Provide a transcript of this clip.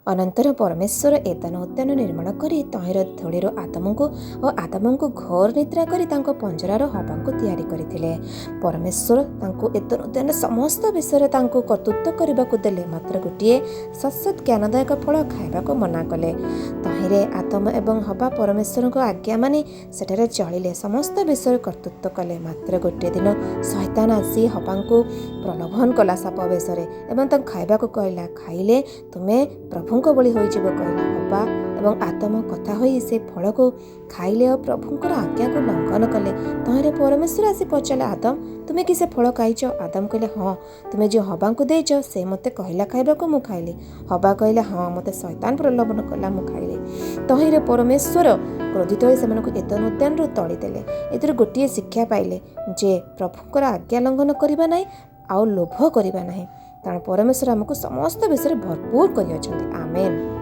ଅନନ୍ତର ପରମେଶ୍ୱର ଏଦନ ଉଦ୍ୟାନ ନିର୍ମାଣ କରି ତହିଁର ଧୂଳିରୁ ଆଦମଙ୍କୁ ଓ ଆଦମଙ୍କୁ ଘୋର ନିଦ୍ରା କରି ତାଙ୍କ ପଞ୍ଜରାର ହବାଙ୍କୁ ତିଆରି କରିଥିଲେ। ପରମେଶ୍ୱର ତାଙ୍କୁ ଏଦନ ଉଦ୍ୟାନ ସମସ୍ତ ବିଷୟରେ ତାଙ୍କୁ କର୍ତ୍ତୃତ୍ୱ କରିବାକୁ ଦେଲେ, ମାତ୍ର ଗୋଟିଏ ସତ୍ସତ୍ ଜ୍ଞାନଦାୟକ ଫଳ ଖାଇବାକୁ ମନା କଲେ। ତହିଁରେ ଆଦମ ଏବଂ ହବା ପରମେଶ୍ୱରଙ୍କ ଆଜ୍ଞା ମାନି ସେଠାରେ ଚଳିଲେ, ସମସ୍ତ ବିଷୟରେ କର୍ତ୍ତୃତ୍ୱ କଲେ। ମାତ୍ର ଗୋଟିଏ ଦିନ ଶୈତାନ ଆସି ହବାଙ୍କୁ ପ୍ରଲୋଭନ କଲା ସାପ ବେଶରେ ଏବଂ ତାଙ୍କୁ ଖାଇବାକୁ କହିଲା। ଖାଇଲେ ତୁମେ ପ୍ରଭୁଙ୍କ ଭଳି ହୋଇଯିବ କହିଲା। ହବା ଏବଂ ଆଦମ କଥା ହୋଇ ସେ ଫଳକୁ ଖାଇଲେ ଓ ପ୍ରଭୁଙ୍କର ଆଜ୍ଞାକୁ ଲଙ୍ଘନ କଲେ। ତହିଁରେ ପରମେଶ୍ୱର ଆସି ପଚାରିଲେ, ଆଦମ, ତୁମେ କି ସେ ଫଳ ଖାଇଛ? ଆଦମ କହିଲେ, ହଁ, ତୁମେ ଯେଉଁ ହବାଙ୍କୁ ଦେଇଛ ସେ ମୋତେ କହିଲା ଖାଇବାକୁ, ମୁଁ ଖାଇଲି। ହବା କହିଲେ, ହଁ, ମୋତେ ଶୈତାନ ପ୍ରଲୋଭନ କଲା, ମୁଁ ଖାଇଲି। ତହିଁରେ ପରମେଶ୍ୱର କ୍ରୋଧିତ ହୋଇ ସେମାନଙ୍କୁ ଏଦନ ଉଦ୍ୟାନରୁ ତଡ଼ିଦେଲେ। ଏଥିରୁ ଗୋଟିଏ ଶିକ୍ଷା ପାଇଲେ ଯେ ପ୍ରଭୁଙ୍କର ଆଜ୍ଞା ଲଙ୍ଘନ କରିବା ନାହିଁ ଆଉ ଲୋଭ କରିବା ନାହିଁ, କାରଣ ପରମେଶ୍ୱର ଆମକୁ ସମସ୍ତ ବିଷୟରେ ଭରପୁର କରିଅଛନ୍ତି। ଆମେନ୍।